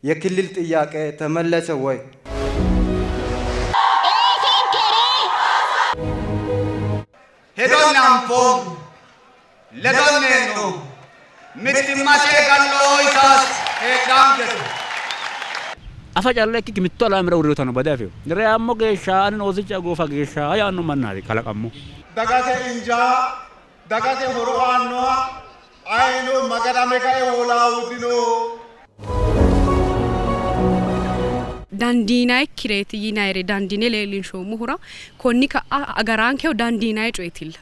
የክልል ጥያቄ ተመለሰ ወይ? Hedonna anfoommo, ledonne hee'noommo, mittimmate gallooyitaas heedhaankete. Afa calla ikkikki mittu alaamira uurrinotano bade afino. Reyammo geeshsha ani oosicha goofa geeshsha yaanno mannaati kalaqammo. Dagate injaa, dagate horo aannoha ayino magadame kae hoolaahu dino. Dandiinayikkireeti yinayire dandiine leellinshoommohura konni ka'a agarankehu dandiinayi coyetilla.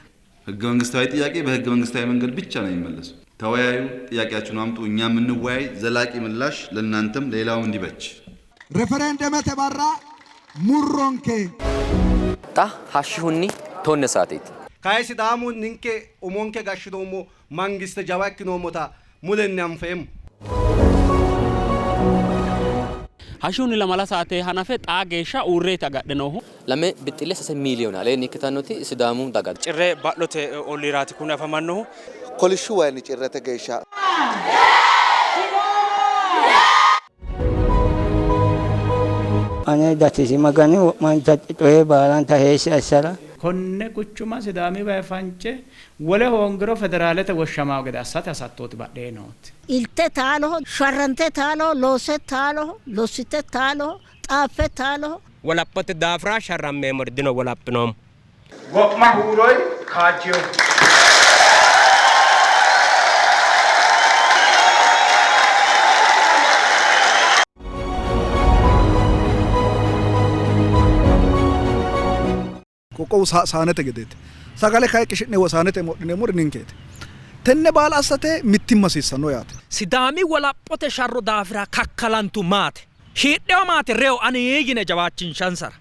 ህገ መንግስታዊ ጥያቄ በህገ መንግስታዊ መንገድ ብቻ ነው የሚመለሰው። ተወያዩ፣ ጥያቄያችሁን አምጡ፣ እኛም እንወያይ። ዘላቂ ምላሽ ለእናንተም ሌላውም እንዲበጅ። Referendemete barra murronke. Xa hashshihunni tonne saateeti. Kayi Sidaamu ninke umonke gashshinoommo mangiste jawa ikkinoommota mulenni anfeemmo. Hashshihunni lamala saate hanafe xaa geeshsha uurreeti agadhe noohu. Lame bixxille sase miiliyoone aleenni ikkitannoti Sidaamu daga. Cirre ba'lote olliiraati kuni afamannohu. Kolishshu wayinni Cirrete geeshsha. Ane gatisi Magani wo'manta coye baalanta heeshshi assara. Konne quchuma Sidaami wayi fance wole hoongiro federaalete woshshamawo gede assate hasattooti badhee nooti. Ilte taaloho, sharrante taaloho, loosse taaloho, lossite taaloho, xaaffe taaloho. Wolaphote daafira sharrammeemmori dino wolaphinoommo. Wo'ma huuroy kaajjiyo. Qoqqowu saanete gedeeti. Sagale kayi qishi'ne saanete modhineemmori ninkeeti. Tenne baala assate mittimma hasiissanno yaate. Sidaami wolaphote sharro daafira kakkalantu maate shiidheo maate reyo ani yine jawaachinshansara.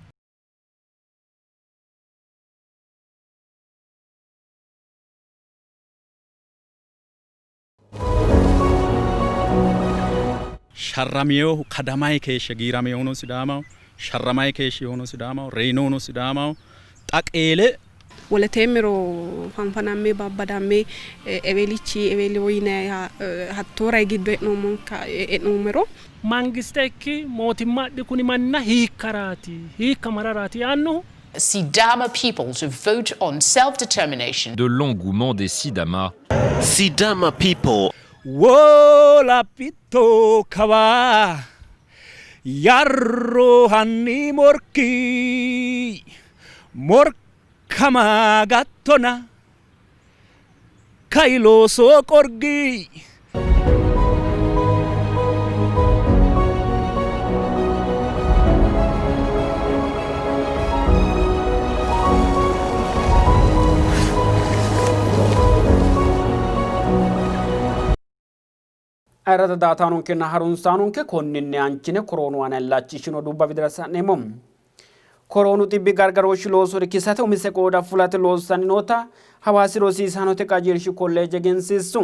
Sharraminohu kadamay keeshshe giiraminohuno Sidaamaho, sharramay keeshshinohuno Sidaamaho, reyinohuno Sidaamaho. Xa qeele Woleteemmero fanfanamme babbadamme ewelichi eweliwo yinayiha hattoo rai giddo e'noommero mangiste ikki mootimma adhi kuni manna hiikkaraati hiikka mararaati yaannohu Sidama people to vote on self-determination. De l'engouement des Sidama. Sidama people. Wolaphitto kawa yarro hanni morki morkama gattona kailooso qorgi. Ayirrado daataanonkenna harunsaanonke konninni aanchine koroonu aana illachishino dubba widira sa'neemmo. Koroonu xibbi gargarooshshi looso irkisate umise qooda fulate loossanni noota Hawaasi rosiisaanote qajeelshi kolleeje egensiissu.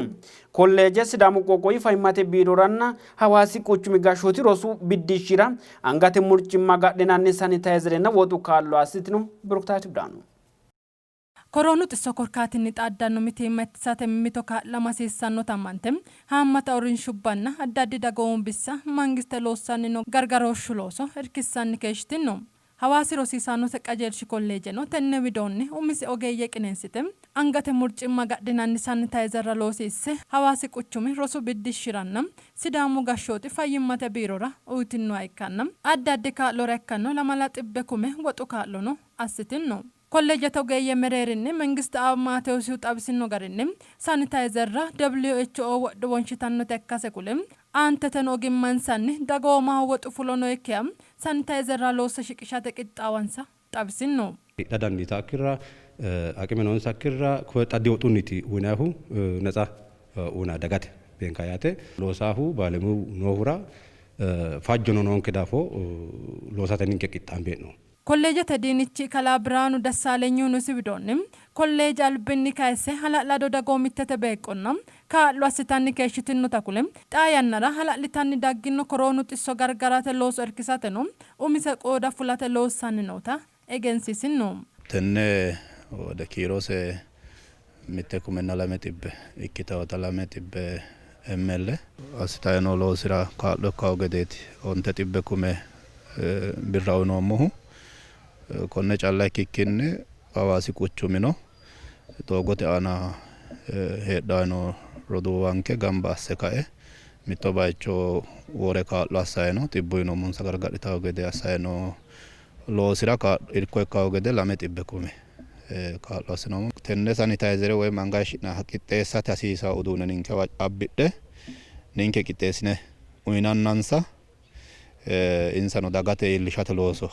Kolleeje Sidaamu qoqqowi fayyimmate biiroranna Hawaasi quchumi gashshooti rosu biddishshira angate murcimma agadhinanni sanitayizerenna woxu kaa'lo assitino. Biruktaayit Biraanu. Koroonu xisso korkaatinni xaaddanno mitiimma ittisate mimmito kaa'lama hasiissannota ammante haammata uurrinshubbanna addi addi dagoomu bissa mangiste loossanni noo gargarooshshu looso irkissanni keeshshitinno. Hawaasi rosiisaanote qajeelshi kolleejeno tenne widoonni umise ogeeyye qineessite angate murcimma agadhinanni sanitayizerra loosiisse Hawaasi quchumi rosu biddishshiranna Sidaamu gashshooti fayyimmate biirora uytinnoha ikkanna addi addi kaa'lora ikkanno lamala xibbe kume woxu kaa'lono assitinno. Kolleejete ogeeyye mereerinni Mengisteaab Maatewosihu xawisinno garinni, sanitayizerra WHO wodho wonshitannote ikkase kule, aanteteno ogimmansanni dagoomaho woxu fulo nookkiha sanitayizerra loosse shiqishate qixxaawansa xawisinno. Hidha dandiitaakkirira, aqime noonsakkirira koye xa diwoxunniti uyinannihu netsa uyinanni dagate beenkanni yaate. Loosaahu baalemuyu noohura fajjono noonke daafo loosate ninke qixxaambe hee'noommo. Kolleejete Diinichi kalaa Birhaanu Dessaalenyihuno isi widoonni, kolleeje albinni kayisse hala'lado dagoomittete beeqqonna kaa'lo assitanni keeshshitinnota kule, xaa yannara hala'litanni dagginno koroonu xisso gargarate looso irkisateno umise qooda fulate loossanni noota egensiisinno. Tenne wode kiirose mitte kumenna lame xibbe ikkitawota lame xibbe ML assitayi noo loosira kaa'lo ikkawo gedeeti onte xibbe kume birra uyinoommohu. Konne calla ikkikkinni Hawaasi quchumino doogote aana heedhayi noo roduuwanke gamba asse kae mitto bayicho wore kaa'lo assayi no. Xibbuyi no umonsa gargadhitawo gede assayi noo loosira irko ikkawo gede lame xibbe kume kaa'lo assinoommo. Tenne sanitayizere woyim anga hayishshi'nanniha qixxeessate hasiisawo uduunne ninkewa abbidhe ninke qixxeessine uyinannansa insano dagate iillishate looso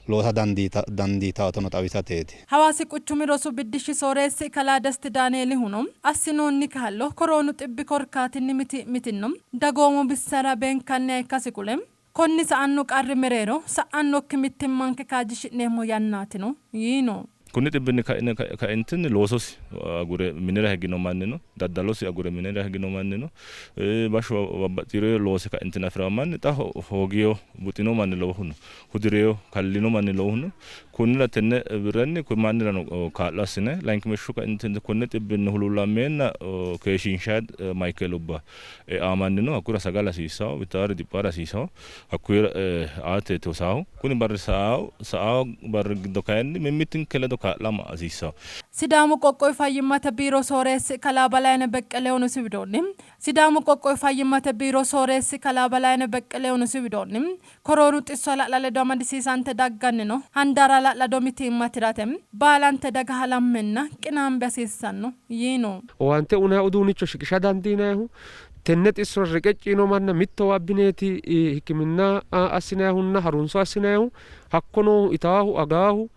loosa dandiitawotano xawisateeti. Hawaasi quchumi rosu biddishshi sooreessi kalaa Desti Daanieelihuno assinoonni kaa'lo koroonu xibbi korkaatinni mitii'mitinno dagoomu bissara beenkanniha ikkasi kule, konni sa''anno qarri mereero sa'annokki mittimmanke kaajjishi'neemmo yannaatino yiino. Kunni dhibbinni kaentinni loososi agure minira higino manni no, daddalosi agure minira higino manni no, bashsho babbaxxino loose kaentinni afi'ranno manni xa hoogino buxino manni lowohu no, hudirino kallino manni lowohu no. Kunnira tenne birrenni kunni mannirano kaa'lo assine layinkimeeshsho kaentinni kunni dhibbinni huluullammeenna keeshshiinshayi mayikelubba eaa manni no, hakkuyira sagale hasiissawo, bitaari diphaari hasiisawo, hakkuyira aateeti hosaahu. Kuni barri sa'aahu, sa'aahu barri giddo kayinni mimmitinke ledo kaa'lama hasiissawo. Sidaamu Qoqqowi Fayyimmate Biiro Sooreessi Kalaa Balayne Beqqelehu isi widoonni, Sidaamu Qoqqowi Fayyimmate Biiro Sooreessi Kalaa Balayne Beqqelehu isi widoonni, koroonu xisso hala'la ledo amadisiisante dagganni noo handaara hala'lado mitiimma tirate baalante daga halammenna qinaambe hasiissanno yiino. Owaante uynanni uduunnicho shiqisha dandiinannihu tenne xissora reqecci yiino manna mittowa abbineeti hikkiminna assinannihunna harunso assinannihu. Hakko noohu itaahu agaahu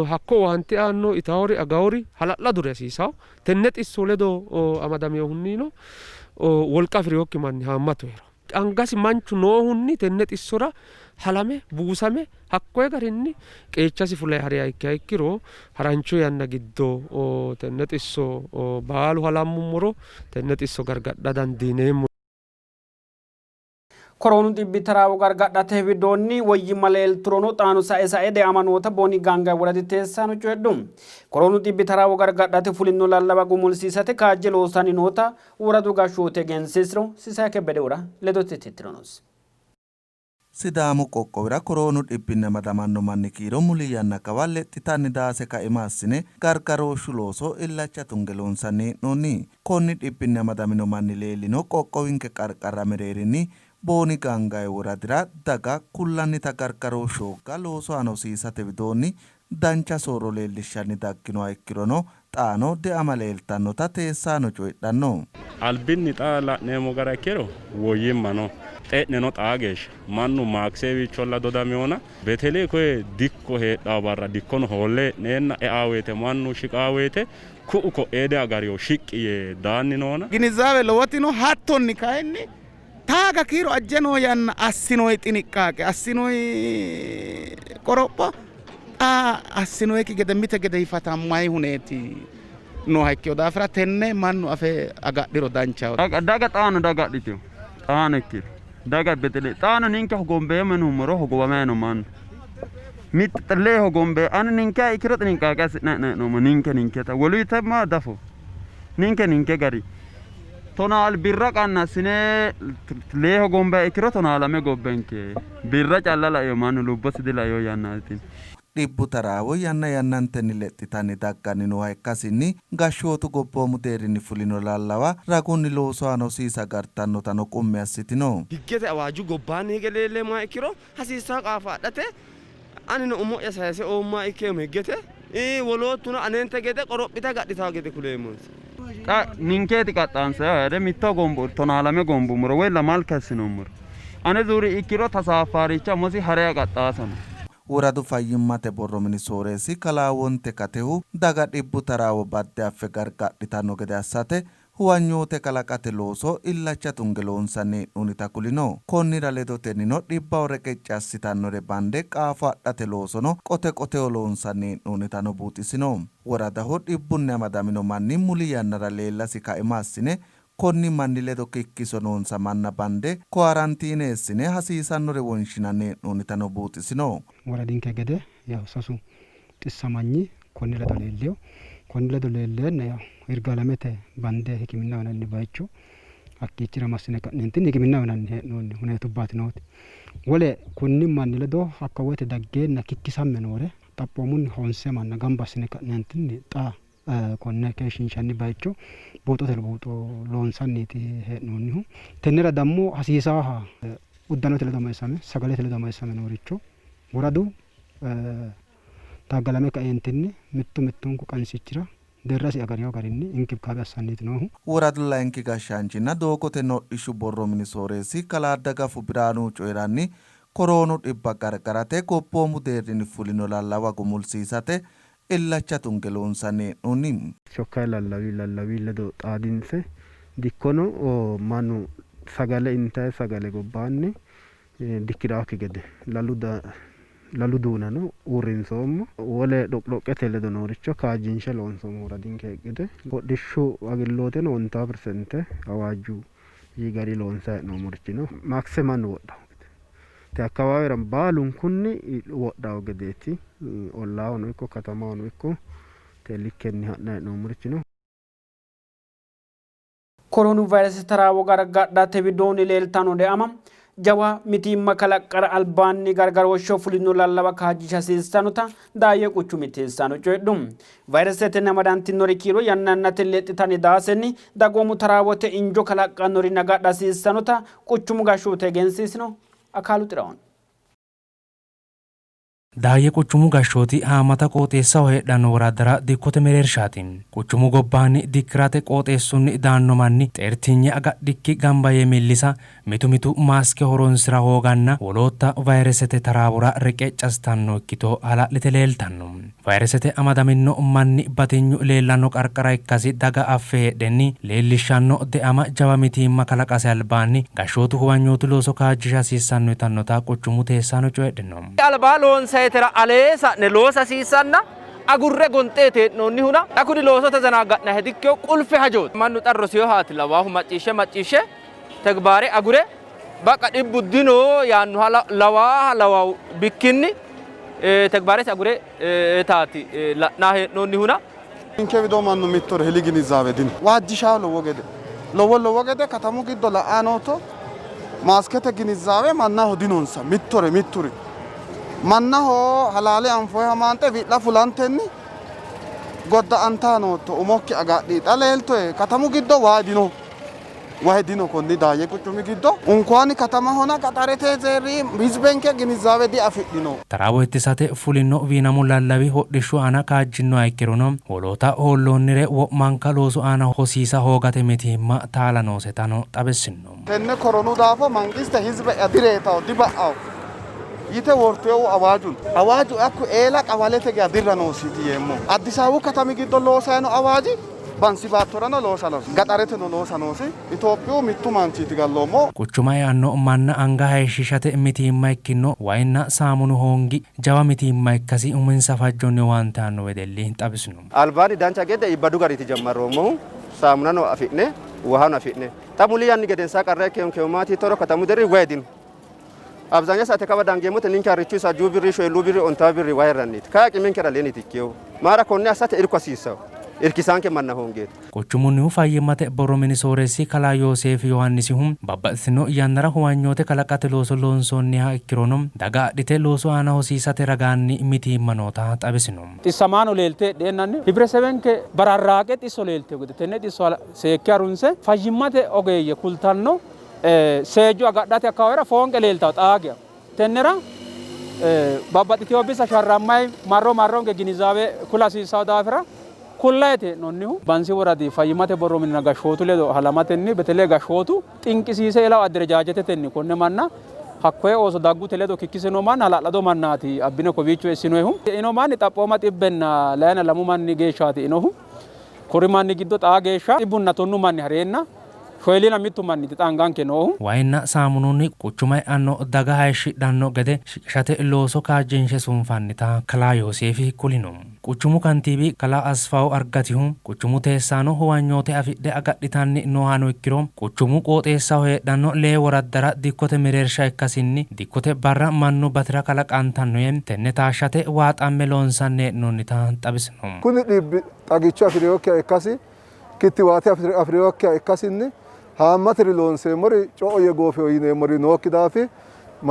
hakko owaante aanno itaawori agaawori hala'laduri hasiisawo. Tenne xisso ledo amadaminohunnino wolqa afi'rinokki manni haammatu hee'rawo. Angasi manchu noohunni tenne xissora halame buusame hakkoye garinni qeechasi fulayi hariha ikkiha ikkiro harancho yanna giddo tenne xisso baalu halammummoro tenne xisso gargadha dandiineemmo. Koroonu dhibbi taraawo gargadhate widoonni woyyimma leelturono xaano sae sae deama noota Booni Gaangawi woradi teessaano coyidhu. Koroonu dhibbi taraawo gargadhate fulino lallawa gumulsiisate kaajje loosanni noota woradu gashshooti egensiisino. Sisaye Kebbedehura ledote tittironosi. Sidaamu qoqqowira koroonu dhibbinni amadamanno manni kiiro muli yanna kawa lexxitanni daase kaima assine gargarooshshu looso illacha tunge loonsanni hee'noonni. Konni dhibbinni amadamino manni leellino qoqqowinke qarqarra mereerinni Booni Gaangawi woradira daga kullannita gargarooshshu hogga loosu aana hosiisate widoonni dancha soorro leellishshanni dagginoha ikkirono xaano deama leeltannota teessaano coyidhanno. Albinni xa la'neemmo gara ikkiro woyyimma no, xe'ne no xaa geeshsha mannu maaksewiicholla dodamewona beteley koye dikko heedhawo barra dikkono hoolle hee'neenna eaa woyte mannu shiqaa woyte ku'u ko'ee diagariwo shiqqi yee daanni noona. Ginizaawe lowoti no, hattonni kayinni taaga kiiro ajje noo yanna assinoyi xiniqqaaqe assinoyi qoropho xa assinoyikki gede mite gede hifatammayi huneeti nooha ikkino daafira tenne mannu afe agadhiro danchaho. Daga xaano dagadhitino, xaano ikkiro daga bedele xaano ninke hogombeemmo yinummoro hogowamayi no mannu. Mitte lee hogombe ani ninke ikkiro xiniqqaaqe assi'nanni hee'noommo ninke ninketa woluyite ma dafo ninke ninke gari tonaal birra qannassine lee hogombe ikkiro tonaalame gobbenke birra calla laeyo mannu lubbosi dilaeyo yannaati. Dhibbu taraawo yanna yannantenni lexxitanni dagganni nooha ikkasinni gashshootu gobboomu deerrinni fulino lallawa ragunni loosu aana hosiisa agartannotano qummi assitino. Higgete awaaju gobbaanni hige leelleemmoha ikkiro hasiissanno qaafo adhate anino umo'ya sayise oommoha ikkeemmo higgete, woloottuno anente gede qorophite agadhitanno gede kuleemmonsa. Xa ninkeeti qaxxaansayihu hee're mitto gombo tonaalame gombummoro woy lamalki assinummoro ane zuuri ikkiro tasaaffaaricha umosi ha'reya qaxxaasano. Woradu fayyimmate borro mini sooreessi kalaa Wonte Katehu daga dhibbu taraawo badde affe gargadhitanno gede assate huwanyoote kalaqate looso illacha tunge loonsanni hee'noonnita kulino. Konnira ledotennino dhibbaho reqecci assitannore bande qaafo adhate loosono qote qoteho loonsanni hee'noonnitano buuxisino. Woradaho dhibbunni amadamino manni muli yannara leellasi kaima assine konni manni ledo kikkiso noonsa manna bande kowarantiine eessine hasiisannore wonshinanni hee'noonnitano buuxisino. Woradinke gede yaw sasu xissamanyi konni ledo leellino. Konni ledo leelleenna yaw Yirgaalamete bande hikkiminna uyinanni bayicho Hakkiichira massine ka'neentinni hikkiminna uyinanni hee'noonni huneetubbaati nooti. Wole kunni manni ledo hakka woyte daggeenna kikkisamme noore xaphoomunni honse manna gamba assine ka'neentinni xa konne keeshshiinshanni bayicho buuxote buuxo loonsanniiti hee'noonnihu. Tennera dammo hasiisaaha uddanote ledo amadisiisame sagalete ledo amadisiisame nooricho woradu taaggalame kaeentinni mittu mittunku qansichira deerrasi agarino garinni inkibikaabe assanniiti noohu. Woradu layinki gashshaanchinna doogotenna hodhishshu borro mini sooreessi kalaa Dagafu Birhaanu coyi'ranni, koroonu dhibba gargarate gobboomu deerrinni fulino lallawa gumulsiisate illacha tunge loonsanni hee'noonni. Sokkayi lallawi lallawi ledo xaadinse dikkono mannu sagale intayi sagale gobbaanni dikki'raakki gede lalu duunano uurrinsoommo. Wole dhoqidhoqqete ledo nooricho kaajjinshe loonsoommo woradinke gede. Hodhishshu agillooteno ontaa pirsente awaajju gari loonsayi hee'noommorichi no. Maakse mannu wodhawo gede. Te akkawaawera baalunkunni wodhawo gedeeti. Ollaahono ikko katamahono ikko te likkenni ha'nayi hee'noommorichi no. Koroonu vayrese taraawo gargadhate widoonni leeltanno deama jawa mitiimma kalaqqara albaanni gargarooshsheho fulino lallawa kaajjisha hasiissannota Daayye quchumi teessaano coyidhu. Vayresetenni amadantinori kiiro yanna yannate lexxitanni daasenni dagoomu taraawote injo kalaqqannorinni agadha hasiissannota quchumu gashshooti egensiisino. Akaalu Xirahun. Daayye quchumu gashshooti haammata qooxeessaho heedhanno woraddara dikkote mereershaati. Quchumu gobbaanni dikki'rate qooxeessunni daanno manni xeertinye agadhikki gamba yee millisa, mitu mitu maaske horonsi'ra hooganna wolootta vayresete taraawora reqeccassitanno ikkito hala'lite leeltanno. Vayresete amadamino manni batinyu leellanno qarqara ikkasi daga affe heedhenni leellishshanno deama jawa mitiimma kalaqase albaanni gashshootu huwanyootu looso kaajjisha hasiissanno yitannota quchumu teessaano coyidhino. Alba loonsayitera alee sa'ne loosa hasiissanna agurre gonxeeti hee'noonnihuna xa kuni looso tazanaaga'nayiha dikkino, qulfe hajooti. Mannu xa rosinohaati lawaahu macciishshe macciishshe tegbaare agure baqa dhibbu dino yaannoha lawaaha lawaahu bikkinni tegbaaresi agure taati la'naa hee'noonnihuna. Ninke widoo mannu mittore hili ginizaawe dino. Waajjishawo lowo gede. Lowo lowo gede katamu giddo la'aa nootto maaskete ginizaawe mannaho dinonsa mittore mitturi. Mannaho halaale anfoyiha maanxe wi'la fulantenni godda'antaa nootto umokki agadhi. Xa leeltoe katamu giddo wayi dino. Wayi dino konni Daayye quchumi giddo. Unkuwaani katamahona qaxarete zeerri hizbenke ginizaawe diafidhino. Taraawo ittisate fulino wiinamu lallawi hodhishshu aana kaajjinoha ikkirono, woloota hoolloonnire wo'manka loosu aana hosiisa hoogate mitiimma taala noosetano xawissinno. Tenne koronu daafo mangiste hizbe'ya direetawo, diba'awo yite wortinohu awaaju no. Awaaju hakku eela qawalete geya dirra noosiiti yeemmo. Addis Ababu katami giddo loosayi no awaaji Bansi baattorano loosa noosi. Gaxareteno loosa noosi. Itophiyu mittu manchiiti galloommo. Quchuma eanno manna anga hayishshiishate mitiimma ikkinno wayinna saamunu hoongi jawa mitiimma ikkasi uminsa fajjonni owaante aanno wedelli xawisino. Albaanni dancha gede iibbadu gariiti jammarroommohu, saamunano afi'ne wahano afi'ne. Xa muli yanni gedensaa qarra ikkinonkehu maati yittoro katamu deerri wayi dino. Abzaanya saate kawa dangeemmote ninke harrichu sajjuu birri, shoyilluu birri, ontawu birri waa hirranniiti. Kayi aqimenkera aleenniiti ikkinohu. Maara konne assate irko hasiissanno. Irkisaanke manna hoongeeti. Quchumunnihu fayyimmate borro mini sooreessi kalaa Yooseef Yohaannisihu babbaxxitino yannara huwanyoote kalaqate looso loonsoonniha ikkirono daga adhite loosu aana hosiisate ragaanni mitiimma noota xawisino. Xissamaano leelte heedheennanni hibiresebenke bararraaqe xisso leeltino gede tenne xisso seekke harunse fayyimmate ogeeyye kultanno seejjo agadhate akkawaawera foonqe leeltanno xaa geya. Tennera babbaxxitino bissa sharrammayi marro marronke ginizaawe kula hasiissanno daafira kullayeti hee'noonnihu. Bansi woradi fayyimmate borro mininna gashshootu ledo halamatenni betele gashshootu xinqisiise elawo adderejajetetenni konne manna hakkoye ooso daggute ledo kikkisino manna hala'lado mannaati abbine kowiicho eessinoyihu. Eino manni xaphooma xibbenna layina lamu manni geeshshaati einohu. Kuri manni giddo xaa geeshsha xibbunna tonnu manni hareenna shoyiliina mittu manniiti xa anganke noohu. Wayinna saamununni quchuma e'anno daga hayishshidhanno gede shiqishate looso kaajjinshe sunfannita kalaa Yooseefi kulino. Quchumu kantiibi kalaa Asfaw Argatihu, quchumu teessaano huwanyoote afidhe agadhitanni noohano ikkiro quchumu qooxeessaho heedhanno lee woraddara dikkote mereersha ikkasinni dikkote barra mannu bati'ra kalaqantanno yee tenne taashshate waaxamme loonsanni hee'noonnita xawisino. Kuni dhibbi xagicho afi'rinokkiha ikkasi, kittiwaate afi'rinokkiha ikkasinni Haammatiri loonseemmori co'o yee goofeho yineemmori nookki daafi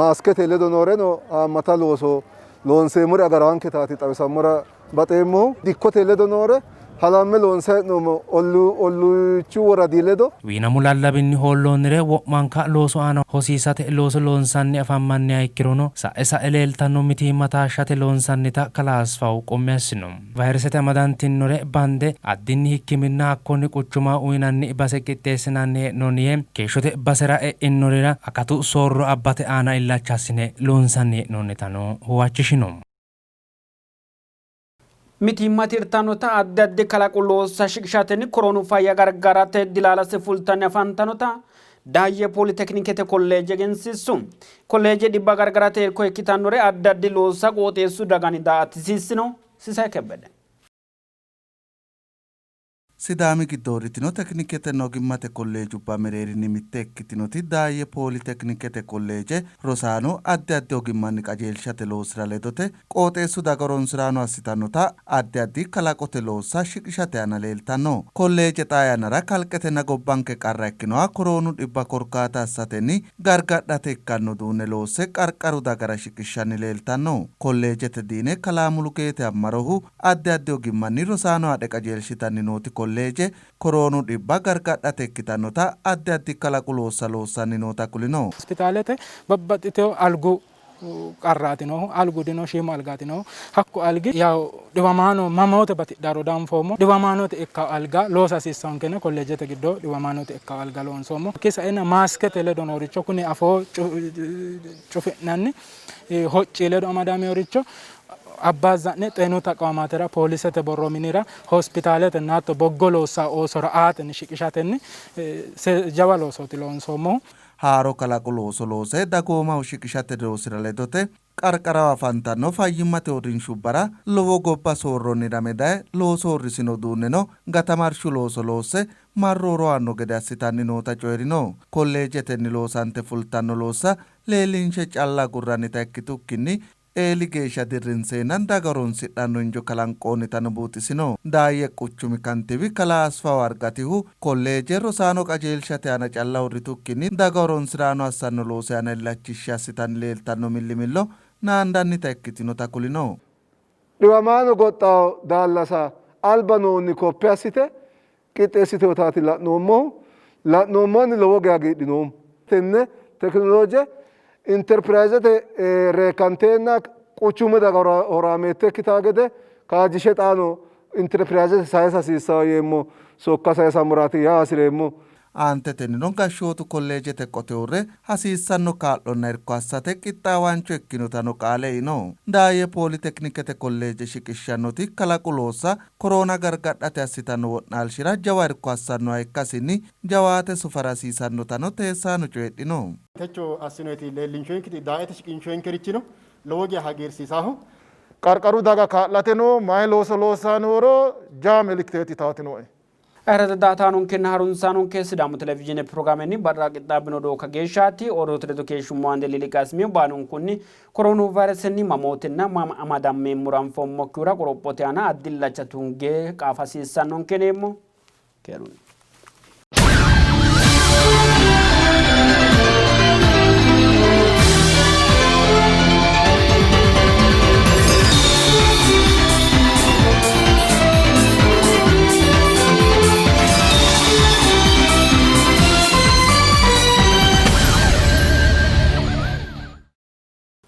maaskete ledo nooreno haammata looso loonseemmori agaraanketaati xawisammora baxeemmohu. Dikkote ledo noore halamme loonsayi hee'noommo olluuchu woradi ledo. Wiinamu lallawinni hoolloonnire wo'manka loosu aana hosiisate looso loonsanni afammanniha ikkirono, sa'e sa'e leeltanno mitiimma taashshate loonsannita kalaa Asfaw qummi assino. Vayiresete amadantinore bande addinni hikkiminna hakkonni quchumaho uynanni base qixxeessinanni hee'noonni yee, keeshshote basera e'inorira akatu soorro abbate aana illacha assine loonsanni hee'noonnitano huwachishino. Mitiimma tirtannota addi addi kalaqu loossa shiqishatenni koroonu fayya gargarate dilaalase fultanni afantannota Daayye Pooliteknikete Kolleeje egensiissu. Kolleeje dhibba gargarate irko ikkitannore addi addi loossa qooxeessu daganni daa''atisiissino. Sisay Kebbede. Sidaami giddo uurritino tekniketenna ogimmate kolleejubba mereerinni mitte ikkitinoti Daayye Pooli Teknikete Kolleeje rosaano addi addi ogimmanni qajeelshate loosira ledote qooxeessu daga horonsiraano assitannota addi addi kalaqote loossa shiqishate aana leeltanno. Kolleeje xaa yannara kalqetenna gobbanke qarra ikkinoha koroonu dhibba korkaata assatenni gargadhate ikkanno uduunne loosse qarqaru dagara shiqishshanni leeltanno. Kolleejete diine kalaa Mulugeeti Ammarohu Addi addi ogimmanni rosaano haadhe qajeelshitanni nooti kolleeje, koroonu dhibba gargadhate ikkitannota addi addi kalaqu loossa loossanni noota kulino. Hospitaalete babbaxxitino algu qarraati noohu, algu dino, shiimu algaati noohu. Hakku algi yaw dhiwamaano mamoote batidharo danfoommo. Dhiwamaanote ikkawo alga loosa hasiissanonke yine kolleejete giddo dhiwamaanote ikkawo alga loonsoommo. Hakkii saena maaskete ledo nooricho kuni afoo cufi'nanni hocci ledo amadameworicho abbaazza'ne xeenu taqwaamaatira, poolisete borro minira, hospitaaletenna hatto boggo loossanno oosora aatenni shiqishatenni jawa loosooti loonsoommohu. Haaro kalaqu looso loose dagoomaho shiqishate loosira ledote qarqaraho afantanno fayyimmate uurrinshubbara lowo gobba soorronni rame daye looso uurrisino uduunneno gatamarshu looso loosse marro horo aanno gede assitanni noota coyi'rino. Kolleejetenni loosante fultanno loossa leellinshe calla agurrannita ikkitukkinni eeli geeshsha dirrinseenna daga horonsidhanno injo kalanqoonnitano buuxisino. Daayye quchumi kantiiwi kalaa Asfaw Argatihu, kolleeje rosaano qajeelshate aana calla uurritukkinni daga horonsi'raano assanno loosi aana illachishshe assitanni leeltanno millimillo naandannita ikkitinota kulino. Dhiwamaano goxxawo daallasa alba noonni koppe assite qixxeessitinotaati la'noommohu. La'noommohunni lowo geya hagiidhinoommo. Tenne tekinolooje Interpirayizete reekkanteenna quchumu daga horaameette ikkitanno gede kaajjishe xaano Interpirayizete sayisa hasiissanno yeemmo sokka sayisammoraati yaa hasi'reemmo. Aantetennino gashshootu kolleejete qote uurre hasiissanno kaa'lonna irko assate qixxaawaancho ikkinotano qaale eino. Daayye Pooliteknikete kolleeje shiqishshannoti kalaqu loossa koroona gargadhate assitanno wo'naalshira jawa irko assannoha ikkasinni jawaate sufara hasiisannotano teessaano coyidhino. Techo assinoyiti leellinshoyinkiti daaete shiqinshoyinkerichino lowo geya hagiirsiisaaho. Qarqaru daga kaa'lateno mayi looso loossayi nooro jawa melikteeti taati nooe. Ayirrado daaataanonkenna harunsaanonke Sidaamu Televizhiine pirogiraamenni barra qixxaabbino odoo kageeshshaati. Odoote ledo keeshshummo Ande Lili Qasimiyo baalunkunni koroonu vayiresenni mamootenna mama amadammeemmoro anfoommokkihura qorophote aana addi illacha tunge qaafa hasiissannonke yineemmo. Keerunni.